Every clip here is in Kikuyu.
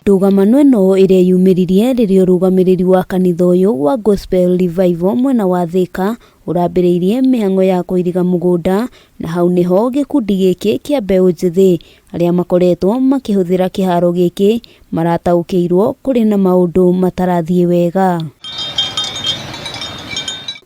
Ndũgamano ĩno ĩrĩa yumĩririe rĩrĩa ũrũgamĩrĩri wa kanitha ũyũ wa Gospel Revival mwena wa Thĩka ũrambĩrĩirie mĩhang'o ya kũiriga mũgũnda, na hau nĩho gĩkundi gĩkĩ kĩa mbeũ njĩthĩ arĩa makoretwo makĩhũthĩra kĩharo gĩkĩ marataũkĩirwo kũrĩ na maũndũ matarathiĩ wega.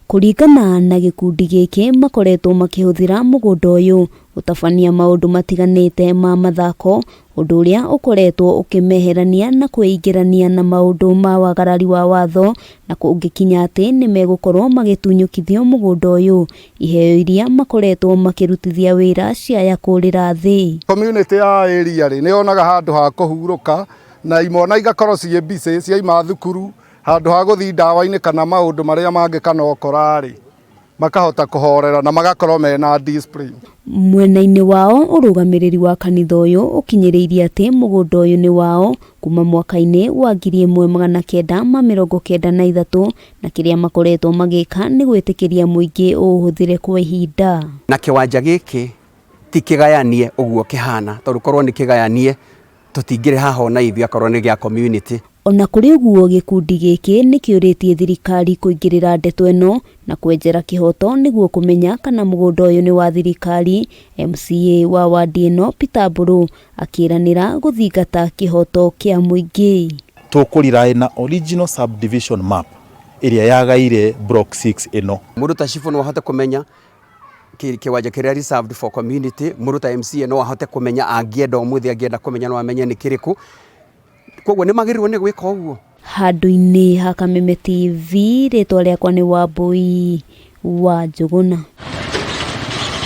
Kũringana na gĩkundi gĩkĩ makoretwo makĩhũthĩra mũgũnda ũyũ gũtabania maũndũ matiganĩte ma mathako, ũndũ ũrĩa ũkoretwo ũkĩmeherania na kwĩingĩrania na maũndũ ma wagarari wa watho, na kũngĩkinya atĩ nĩ megũkorwo magĩtunyũkithio mũgũnda ũyũ, iheo iria makoretwo makĩrutithia wĩra ciaya kũrĩra thĩ. Community ya area rĩ, nĩ yonaga handũ ha kũhurũka na imwana igakorwo ciĩ busy ciaima thukuru, handũ ha gũthiĩ ndawa-inĩ kana maũndũ marĩa mangĩ kana ũkora rĩ, makahota kũhorera na magakorwo mena discipline. Mwena-inĩ wao ũrũgamĩrĩri wa kanitha ũyũ ũkinyĩrĩirie atĩ mũgũnda ũyũ nĩ wao kuma mwaka-inĩ wa 1993 na kĩrĩa makoretwo magĩka nĩ gwĩtĩkĩria mũingĩ ũũhũthĩre kwa ihinda. Na kĩwanja gĩkĩ ti kĩgayanie ũguo kĩhana, tondũ korwo nĩ kĩgayanie tũtingĩrĩ haha ona ithuĩ akorwo nĩ gĩa community. Ona kũrĩ ũguo gĩkundi gĩkĩ nĩ kĩũrĩtie thirikari kũingĩrĩra ndeto ĩno na kwenjera kĩhoto nĩguo kũmenya kana mũgũnda ũyũ nĩ wa thirikari. MCA wa wandi ĩno Peter Mbũrũ akĩranĩra gũthingata kĩhoto kĩa mũingĩ. Tũkũrely na original subdivision map ĩrĩa yagaire block 6 ĩno. Mũndũ ta cibũ no ahote kũmenya kĩwanja kĩrĩa reserved for community, mũndũ ta MCA no ahote kũmenya angĩenda ũmũthĩ angĩenda kũmenya no amenye nĩ kĩrĩkũ. Koguo nĩ magĩrĩirwo nĩ gwĩka ũguo. Handũ-inĩ ha Kameme TV, rĩtwa rĩakwa nĩ Wambui wa Njũgũna.